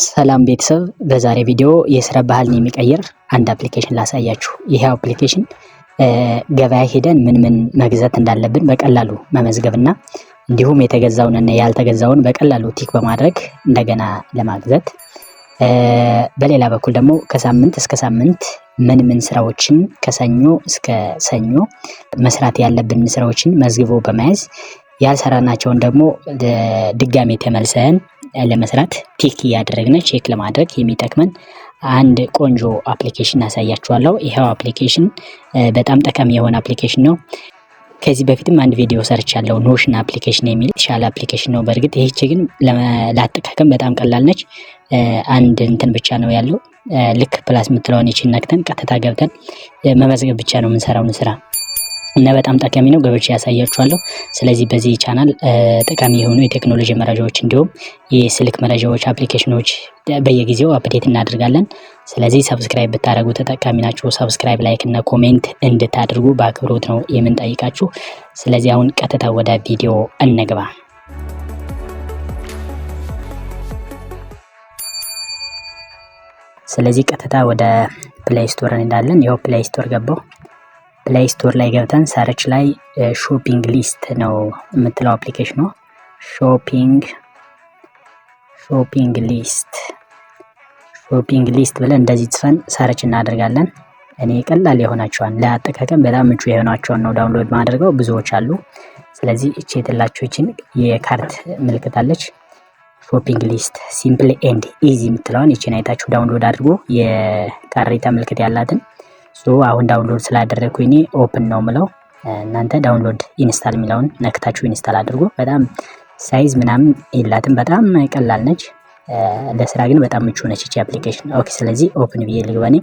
ሰላም ቤተሰብ፣ በዛሬ ቪዲዮ የስራ ባህልን የሚቀይር አንድ application ላሳያችሁ። ይሄ application ገበያ ሄደን ምን ምን መግዛት እንዳለብን በቀላሉ መመዝገብና እንዲሁም የተገዛውንና ያልተገዛውን በቀላሉ tick በማድረግ እንደገና ለማግዛት፣ በሌላ በኩል ደግሞ ከሳምንት እስከ ሳምንት ምን ምን ስራዎችን ከሰኞ እስከ ሰኞ መስራት ያለብን ስራዎችን መዝግቦ በመያዝ፣ ያልሰራናቸውን ደግሞ ድጋሜ ተመልሰን ለመስራት tick እያደረግን check ለማድረግ የሚጠቅመን አንድ ቆንጆ application አሳያችኋለሁ። ይኸው application በጣም ጠቃሚ የሆነ application ነው። ከዚህ በፊትም አንድ ቪዲዮ ሰርቻለሁ፣ Notion application የሚል የተሻለ application ነው። በእርግጥ ይህች ግን ለአጠቃቀም በጣም ቀላል ነች። አንድ እንትን ብቻ ነው ያለው። ልክ plus የምትለውን ይችን ነክተን ቀጥታ ገብተን መመዝገብ ብቻ ነው የምንሰራውን ስራ እና በጣም ጠቃሚ ነው። ገብቼ ያሳያችኋለሁ። ስለዚህ በዚህ ቻናል ጠቃሚ የሆኑ የቴክኖሎጂ መረጃዎች እንዲሁም የስልክ መረጃዎች፣ application ኖች በየጊዜው update እናደርጋለን። ስለዚህ subscribe ብታደርጉ ተጠቃሚ ናችሁ። Subscribe፣ like እና comment እንድታደርጉ በአክብሮት ነው የምንጠይቃችሁ። ስለዚህ አሁን ቀጥታ ወደ ቪዲዮ እንግባ። ስለዚህ ቀጥታ ወደ Play Store እንሄዳለን። ይኸው Play Store ገባው። Play Store ላይ ገብተን search ላይ shopping list ነው የምትለው application ኗ። Shopping list፣ shopping list ብለን እንደዚህ ጽፈን search እናደርጋለን። እኔ ቀላል የሆናቸዋን፣ ለአጠቃቀም በጣም ምቹ የሆናቸውን ነው download ማድረገው፣ ብዙዎች አሉ። ስለዚህ እቺ የትላችሁ ይችን የ cart ምልክት አለች። Shopping list simple and easy የምትለዋን ይችን አይታችሁ download አድርጎ የካሬታ ምልክት ያላትን። So አሁን download ስላደረግኩ እኔ open ነው ምለው። እናንተ download install የሚለውን ነክታችሁ install አድርጎ። በጣም size ምናምን የላትም፣ በጣም ቀላል ነች። ለስራ ግን በጣም ምቹ ነች ይቺ application። Okay፣ ስለዚህ open ብዬ ልግባ እኔ።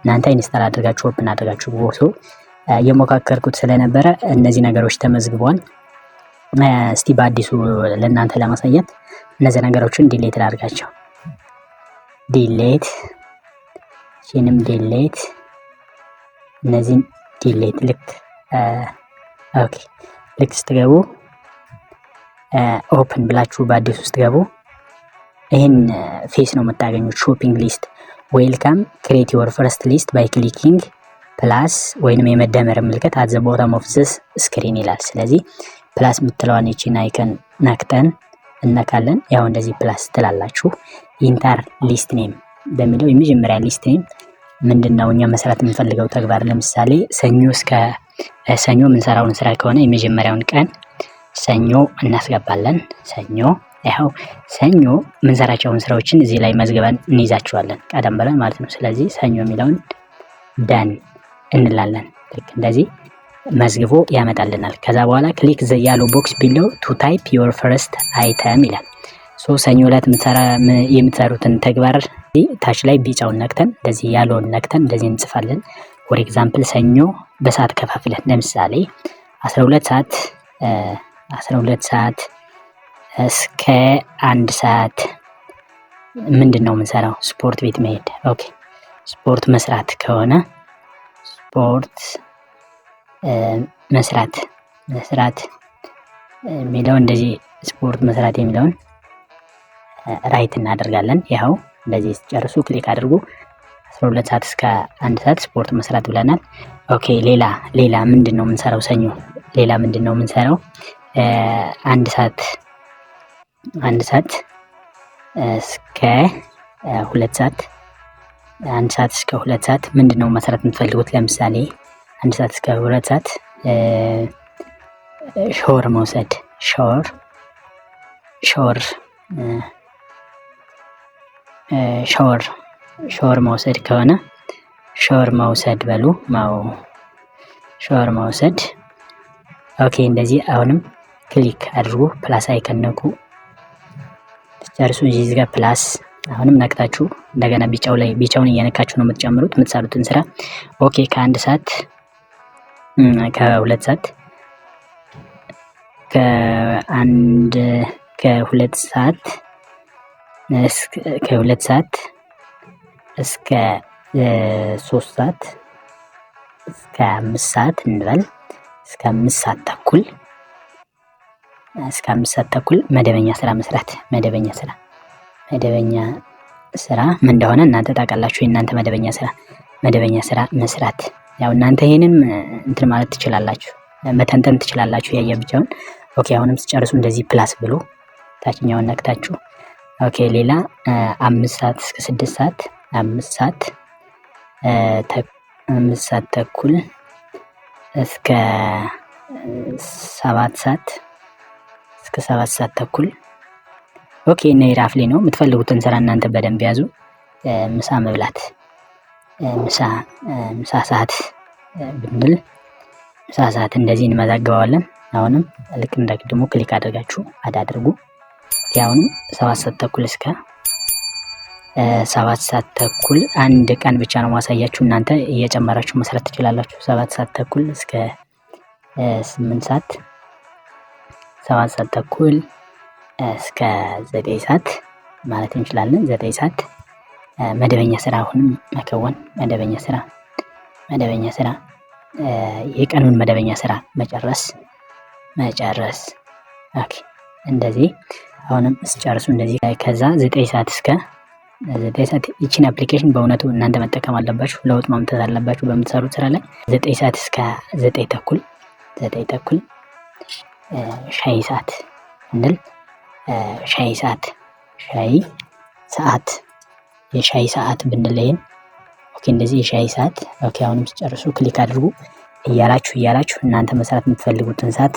እናንተ install አድርጋችሁ open አድርጋችሁ ግቡ። የሞካከርኩት ስለነበረ እነዚህ ነገሮች ተመዝግበዋል። እስቲ በአዲሱ ለእናንተ ለማሳየት እነዚህ ነገሮችን delete ላድርጋቸው። Delete፣ ይህንም delete፣ እነዚህን delete። ልክ okay፣ ልክ ስትገቡ open ብላችሁ በአዲሱ ስትገቡ ይህን face ነው የምታገኙት። Shopping list welcome, create your first list by clicking plus ወይንም የመደመር ምልክት at the bottom of this screen ይላል። ስለዚህ plus የምትለዋን ይቺን icon ነክተን እነካለን። ያው እንደዚህ plus ትላላችሁ። Enter list name በሚለው የመጀመሪያ list name ምንድን ነው እኛ መስራት የምንፈልገው ተግባር? ለምሳሌ ሰኞ እስከ ሰኞ የምንሰራውን ስራ ከሆነ የመጀመሪያውን ቀን ሰኞ እናስገባለን። ሰኞ፣ ያው ሰኞ የምንሰራቸውን ስራዎችን እዚህ ላይ መዝግበን እንይዛቸዋለን ቀደም ብለን ማለት ነው። ስለዚህ ሰኞ የሚለውን done እንላለን። ልክ እንደዚህ መዝግቦ ያመጣልናል። ከዛ በኋላ click the yellow box below to type your first item ይላል። So ሰኞ ዕለት የምትሰሩትን ተግባር ታች ላይ ቢጫውን ነክተን፣ እንደዚህ yellow ውን ነክተን እንደዚህ እንጽፋለን። For example ሰኞ በሰዓት ከፋፍለን ለምሳሌ 12 ሰዓት፣ 12 ሰዓት እስከ 1 ሰዓት ምንድን ነው የምንሰራው? ስፖርት ቤት መሄድ። Okay፣ ስፖርት መስራት ከሆነ ስፖርት መስራት የሚለው እንደዚህ ስፖርት መስራት የሚለውን write እናደርጋለን። ይኸው እንደዚህ ጨርሱ፣ click አድርጉ። 12 ሰዓት እስከ 1 ሰዓት ስፖርት መስራት ብለናል። Okay፣ ሌላ ምንድን ነው የምንሰራው? ሰኞ ሌላ ምንድን ነው የምንሰራው? 1 ሰዓት፣ 1 ሰዓት እስከ 2 ሰዓት፣ 1 ሰዓት እስከ 2 ሰዓት ምንድን ነው መስራት የምትፈልጉት? ለምሳሌ 1 ሰዓት እስከ 2 ሰዓት ሾወር መውሰድ፣ ሾወር መውሰድ ከሆነ ሾወር መውሰድ በሉ፣ ሾወር መውሰድ። Okay፣ እንደዚህ አሁንም click አድርጉ፣ plus icon ነኩ። ጨርሱ። እዚህ ጋር plus አሁንም ነክታችሁ እንደገና ቢጫው ላይ ቢጫውን እየነካችሁ ነው የምትጨምሩት የምትሰሩትን ስራ። Okay፣ ከ1 ሰዓት፣ ከ2 ሰዓት፣ ከአንድ ከ2 ሰዓት፣ ከ2 ሰዓት እስከ 3 ሰዓት፣ እስከ 5 ሰዓት እንበል፣ እስከ 5 ሰዓት ተኩል፣ እስከ 5 ሰዓት ተኩል መደበኛ ስራ መስራት፣ መደበኛ ስራ፣ መደበኛ ስራ ምን እንደሆነ እናንተ ታውቃላችሁ። የእናንተ መደበኛ ስራ መስራት። ያው እናንተ ይሄንን እንትን ማለት ትችላላችሁ፣ መተንተን ትችላላችሁ ያየ ብቻውን። Okay፣ አሁንም ስጨርሱ እንደዚህ plus ብሎ ታችኛውን ነክታችሁ፣ okay፣ ሌላ 5 ሰዓት እስከ 6 ሰዓት፣ 5 ሰዓት፣ 5 ሰዓት ተኩል እስከ 7 ሰዓት፣ እስከ 7 ሰዓት ተኩል። Okay፣ እነ roughly ነው። የምትፈልጉትን ስራ እናንተ በደንብ ያዙ። ምሳ መብላት፣ ምሳ ሰዓት ብንል፣ ምሳ ሰዓት እንደዚህ እንመዘግበዋለን። አሁንም ልክ እንደ ቅድሙ click አድርጋችሁ add አድርጉ። አሁንም 7 ሰዓት ተኩል እስከ 7 ሰዓት ተኩል፣ አንድ ቀን ብቻ ነው ማሳያችሁ። እናንተ እየጨመራችሁ መስራት ትችላላችሁ። 7 ሰዓት ተኩል እስከ 8 ሰዓት፣ 7 ሰዓት ተኩል እስከ 9 ሰዓት ማለት እንችላለን። 9 ሰዓት መደበኛ ስራ አሁንም መከወን፣ መደበኛ ስራ፣ የቀኑን መደበኛ ስራ መጨረስ መጨረስ። Okay፣ እንደዚህ አሁንም ስጨርሱ እንደዚህ፣ ከዛ 9 ሰዓት እስከ 9 ሰዓት። ይችን application በእውነቱ እናንተ መጠቀም አለባችሁ፣ ለውጥ ማምጣት አለባችሁ በምትሰሩት ስራ ላይ። 9 ሰዓት እስከ 9 ተኩል፣ 9 ተኩል ሻይ ሰዓት እንል፣ ሻይ ሰዓት፣ ሻይ ሰዓት፣ የሻይ ሰዓት ብንል ይሄን፣ okay፣ እንደዚህ የሻይ ሰዓት። Okay፣ አሁንም ሲጨርሱ click አድርጉ። እያላችሁ እያላችሁ እናንተ መስራት የምትፈልጉትን ሰዓት፣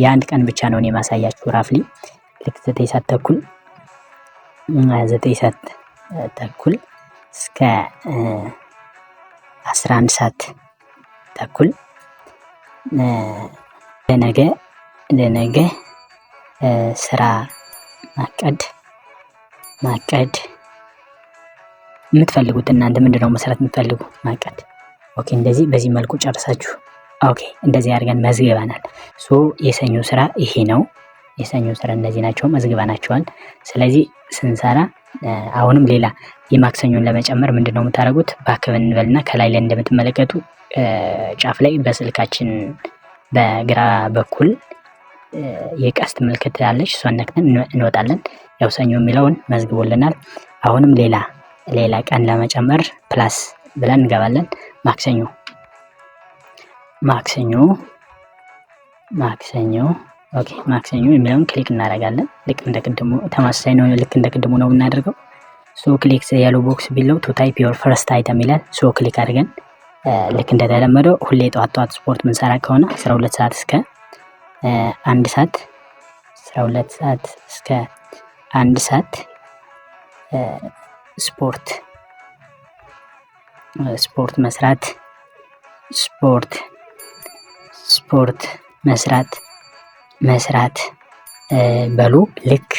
የአንድ ቀን ብቻ ነው እኔ ማሳያችሁ። Roughly ልክ 9 ሰዓት ተኩል፣ 9 ሰዓት ተኩል እስከ 11 ሰዓት ተኩል ለነገ ስራ ማቀድ ማቀድ፣ የምትፈልጉት እናንተ ምንድነው መስራት የምትፈልጉ ማቀድ። Okay፣ እንደዚህ በዚህ መልኩ ጨርሳችሁ፣ okay፣ እንደዚህ አድርገን መዝግበናል። So የሰኞ ስራ ይሄ ነው። የሰኞ ስራ እነዚህ ናቸው፣ መዝግበናቸዋል። ስለዚህ ስንሰራ አሁንም ሌላ የማክሰኞን ለመጨመር ምንድነው የምታደርጉት? Back እንበልና ከላይ ላይ እንደምትመለከቱ ጫፍ ላይ በስልካችን በግራ በኩል የቀስት ምልክት አለች። እሷን ነክተን እንወጣለን። ያው ሰኞ የሚለውን መዝግቦልናል። አሁንም ሌላ ቀን ለመጨመር plus ብለን እንገባለን። ማክሰኞ፣ ማክሰኞ፣ ማክሰኞ፣ okay፣ ማክሰኞ የሚለውን click እናደርጋለን። ልክ እንደ ቅድሙ ተመሳሳይ ነው። ልክ እንደ ቅድሙ ነው የምናደርገው። So click yellow box below to type your first item ይላል። So click አድርገን ልክ እንደተለመደው ሁሌ ጠዋት ጠዋት ስፖርት ምንሰራ ከሆነ 12 ሰዓት እስከ 1 ሰዓት፣ 12 ሰዓት እስከ 1 ሰዓት ስፖርት መስራት፣ ስፖርት መስራት መስራት በሉ። ልክ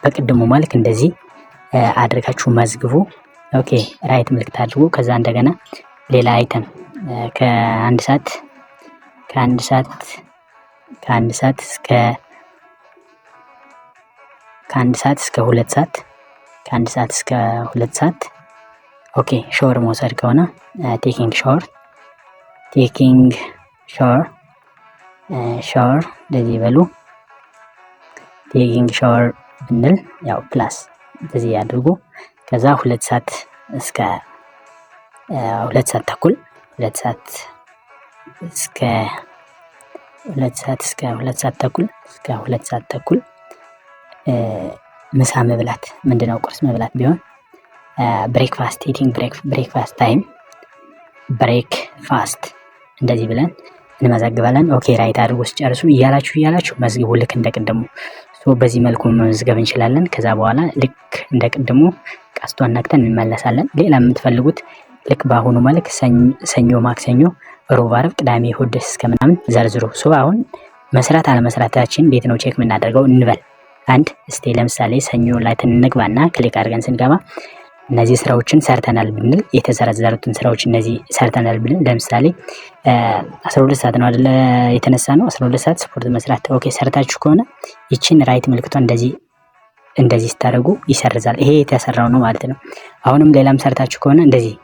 በቅድሙ መልክ እንደዚህ አድርጋችሁ መዝግቡ። Okay፣ right ምልክት አድርጉ። ከዛ እንደገና ሌላ item ከ1 ሰዓት ከ1 ሰዓት ከ1 ሰዓት እስከ ከ1 ሰዓት እስከ 2 ሰዓት፣ ከ1 ሰዓት እስከ 2 ሰዓት። Okay፣ ሻወር መውሰድ ከሆነ taking shower፣ taking shower፣ shower እንደዚህ በሉ። Taking shower ብንል ያው plus እንደዚህ ያድርጉ። ከዛ 2 ሰዓት እስከ 2 ሰዓት ተኩል፣ 2 ሰዓት እስከ 2 ሰዓት እስከ 2 ሰዓት ተኩል፣ እስከ 2 ሰዓት ተኩል ምሳ መብላት፣ ምንድነው ቁርስ መብላት ቢሆን breakfast፣ eating breakfast time፣ breakfast እንደዚህ ብለን እንመዘግባለን። Okay፣ right አድርጎ ሲጨርሱ እያላችሁ እያላችሁ መዝግቡ። ልክ እንደ ቅድሙ በዚህ መልኩ መመዝገብ እንችላለን። ከዛ በኋላ ልክ እንደ ቅድሙ ቀስቷን ነክተን እንመለሳለን። ሌላ የምትፈልጉት ልክ በአሁኑ መልክ ሰኞ፣ ማክሰኞ፣ ሮብ፣ ዓርብ፣ ቅዳሜ፣ እሑድ እስከ ምናምን ዘርዝሩ። So አሁን መስራት አለመስራታችን እንዴት ነው check የምናደርገው እንበል። አንድ እስቲ ለምሳሌ ሰኞ ላይ እንግባና click አድርገን ስንገባ እነዚህ ስራዎችን ሰርተናል ብንል፣ የተዘረዘሩትን ስራዎች እነዚህ ሰርተናል ብንል፣ ለምሳሌ 12 ሰዓት ነው አይደለ የተነሳ ነው፣ 12 ሰዓት ስፖርት መስራት። Okay፣ ሰርታችሁ ከሆነ ይችን right ምልክቷን እንደዚህ እንደዚህ ስታደርጉ ይሰርዛል። ይሄ የተሰራው ነው ማለት ነው። አሁንም ሌላም ሰርታችሁ ከሆነ እንደዚህ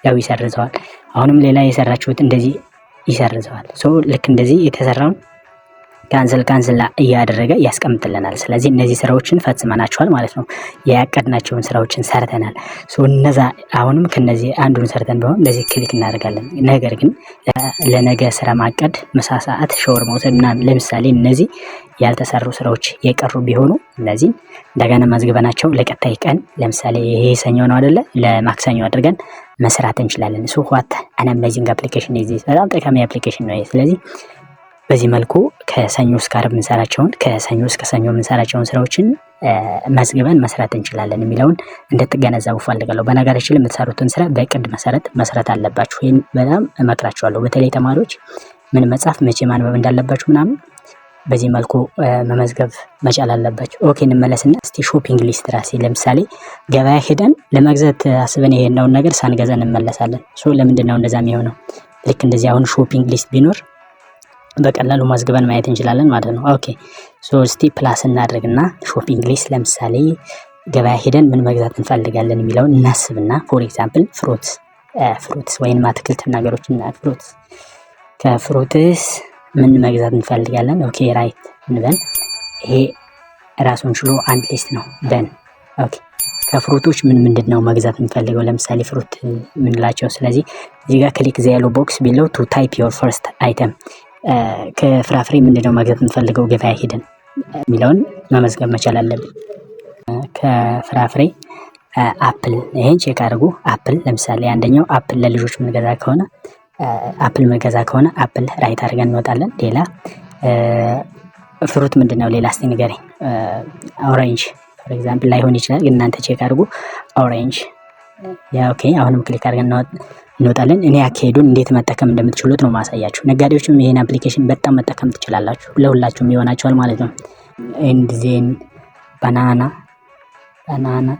ያው ይሰርዘዋል። አሁንም ሌላ የሰራችሁት እንደዚህ ይሰርዘዋል። So ልክ እንደዚህ የተሰራውን Cancel cancel እያደረገ ያስቀምጥልናል። ስለዚህ እነዚህ ስራዎችን ፈጽመናቸዋል ማለት ነው። ያቀድናቸውን ስራዎችን ሰርተናል። እነዛ አሁንም ከነዚህ አንዱን ሰርተን ቢሆን እንደዚህ click እናደርጋለን። ነገር ግን ለነገ ስራ ማቀድ፣ ምሳ ሰዓት ሻወር መውሰድ ምናምን፣ ለምሳሌ እነዚህ ያልተሰሩ ስራዎች የቀሩ ቢሆኑ እነዚህን እንደገና መዝግበናቸው ለቀጣይ ቀን፣ ለምሳሌ ይሄ ሰኞ ነው አይደለ? ለማክሰኞ አድርገን መስራት እንችላለን። So what an amazing application! በጣም ጠቃሚ application ነው። ስለዚህ በዚህ መልኩ ከሰኞ እስከ ዓርብ የምንሰራቸውን፣ ከሰኞ እስከ ሰኞ የምንሰራቸውን ስራዎችን መዝግበን መስራት እንችላለን የሚለውን እንድትገነዘቡ ፈልጋለሁ። በነገራችን ላይ የምትሰሩትን ስራ በእቅድ መሰረት መስራት አለባችሁ። ይህን በጣም እመክራችኋለሁ። በተለይ ተማሪዎች ምን መጻፍ፣ መቼ ማንበብ እንዳለባችሁ ምናምን በዚህ መልኩ መመዝገብ መቻል አለባችሁ። Okay፣ እንመለስና እስቲ shopping list ራሴ ለምሳሌ ገበያ ሄደን ለመግዛት አስበን የሄድነውን ነገር ሳንገዛ እንመለሳለን። So ለምንድን ነው እንደዛ የሚሆነው? ልክ እንደዚህ አሁን shopping list ቢኖር በቀላሉ መዝግበን ማየት እንችላለን ማለት ነው። Okay፣ so እስቲ plus እናድርግና shopping list፣ ለምሳሌ ገበያ ሄደን ምን መግዛት እንፈልጋለን የሚለውን እናስብና for example fruits ወይም አትክልት ነገሮች፣ fruits፣ ከ fruits ምን መግዛት እንፈልጋለን? Okay፣ right እንበል። ይሄ ራሱን ችሎ አንድ list ነው። Then okay፣ ከ fruit ኦች ምን ምንድን ነው መግዛት የምንፈልገው? ለምሳሌ fruit የምንላቸው። ስለዚህ እዚህ ጋር click the yellow box below to type your first item። ከፍራፍሬ ምንድነው መግዛት የምንፈልገው ገበያ ሄደን የሚለውን መመዝገብ መቻል አለብን። ከፍራፍሬ apple፣ ይሄን check አድርጉ። Apple ለምሳሌ አንደኛው apple ለልጆች የምንገዛ ከሆነ፣ apple የምንገዛ ከሆነ apple right አድርገን እንወጣለን። ሌላ fruit ምንድን ነው? ሌላ እስቲ ንገረኝ። Orange for example ላይሆን ይችላል፣ ግን እናንተ check አድርጉ። Orange፣ yeah፣ okay። አሁንም click አድርገን እንወጣለን። እኔ አካሄዱን እንዴት መጠቀም እንደምትችሉት ነው ማሳያችሁ። ነጋዴዎችም ይሄን application በጣም መጠቀም ትችላላችሁ። ለሁላችሁም ይሆናችኋል ማለት ነው። And then banana፣ banana፣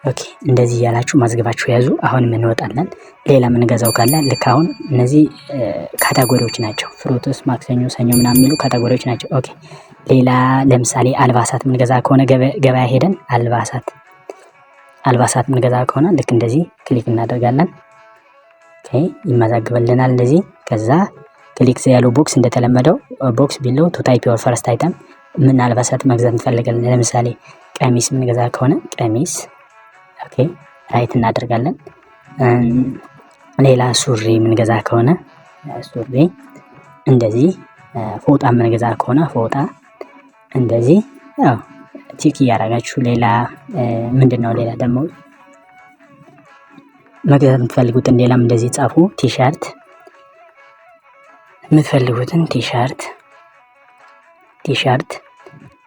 okay፣ እንደዚህ እያላችሁ መዝግባችሁ ያዙ። አሁንም እንወጣለን። ሌላ የምንገዛው ካለ ልክ አሁን እነዚህ category ዎች ናቸው። Fruits፣ ማክሰኞ፣ ሰኞ ምናምን የሚሉ category ዎች ናቸው። Okay፣ ሌላ ለምሳሌ አልባሳት የምንገዛ ከሆነ፣ ገበያ ሄደን አልባሳት የምንገዛ ከሆነ ልክ እንደዚህ click እናደርጋለን። Okay፣ ይመዘግብልናል እንደዚህ። ከዛ click the yellow box፣ እንደተለመደው box below to type your first item። ምን አልባሳት መግዛት እንፈልጋለን? ለምሳሌ ቀሚስ የምንገዛ ከሆነ ቀሚስ፣ okay፣ right እናደርጋለን። ሌላ ሱሪ የምንገዛ ከሆነ ሱሪ እንደዚህ፣ ፎጣ የምንገዛ ከሆነ ፎጣ እንደዚህ ያው tick እያደረጋችሁ። ሌላ ምንድን ነው? ሌላ ደግሞ መግዛት የምትፈልጉትን ሌላም እንደዚህ ጻፉ። ቲሸርት የምትፈልጉትን ቲሸርት፣ ቲሸርት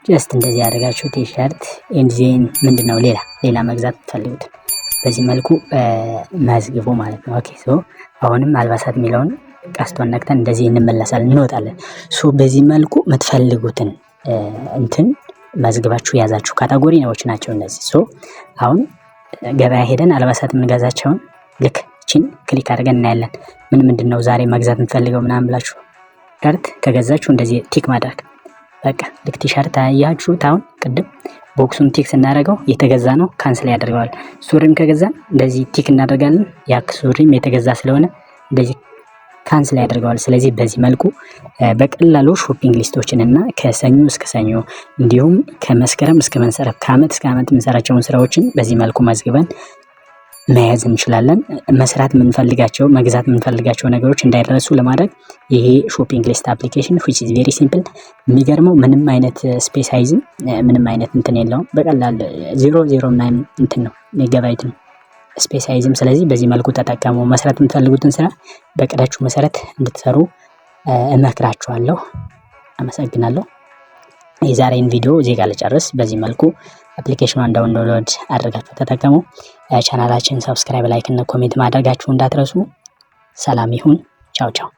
just እንደዚህ ያደረጋችሁ ቲሸርት። And then ምንድን ነው ሌላ ሌላ መግዛት የምትፈልጉትን በዚህ መልኩ መዝግቡ ማለት ነው። Okay፣ so አሁንም አልባሳት የሚለውን ቀስቷን ነክተን እንደዚህ እንመለሳለን፣ እንወጣለን። So በዚህ መልኩ የምትፈልጉትን እንትን መዝግባችሁ ያዛችሁ፣ category ዎች ናቸው እነዚህ። So አሁን ገበያ ሄደን አልባሳት የምንገዛቸውን ልክ ቺን click አድርገን እናያለን። ምን ምንድን ነው ዛሬ መግዛት የምንፈልገው ምናምን ብላችሁ ቲሸርት ከገዛችሁ እንደዚህ tick ማድረግ፣ በቃ ልክ ቲሸርት አያችሁት። አሁን ቅድም box ኡን tick ስናደርገው የተገዛ ነው፣ cancel ያደርገዋል። ሱሪም ከገዛን እንደዚህ tick እናደርጋለን። ያ ሱሪም የተገዛ ስለሆነ እንደዚህ cancel ያደርገዋል። ስለዚህ በዚህ መልኩ በቀላሉ shopping list ኦችን እና ከሰኞ እስከ ሰኞ እንዲሁም ከመስከረም እስከ መስከረም፣ ከአመት እስከ አመት የምንሰራቸውን ስራዎችን በዚህ መልኩ መዝግበን መያዝ እንችላለን። መስራት የምንፈልጋቸው፣ መግዛት የምንፈልጋቸው ነገሮች እንዳይረሱ ለማድረግ ይሄ shopping list application which is very simple። የሚገርመው ምንም አይነት space አይዝም፣ ምንም አይነት እንትን የለውም። በቀላል 0.09 እንትን ነው፣ ሜጋባይት ነው፣ space አይዝም። ስለዚህ በዚህ መልኩ ተጠቀሙ። መስራት የምትፈልጉትን ስራ በእቅዳችሁ መሰረት እንድትሰሩ እመክራችኋለሁ። አመሰግናለሁ። የዛሬን ቪዲዮ እዚህ ጋር ልጨርስ። በዚህ መልኩ application ኗን download አድርጋችሁ ተጠቀሙ። ቻናላችን subscribe፣ like እና comment ማድረጋችሁ እንዳትረሱ። ሰላም ይሁን። ቻው ቻው።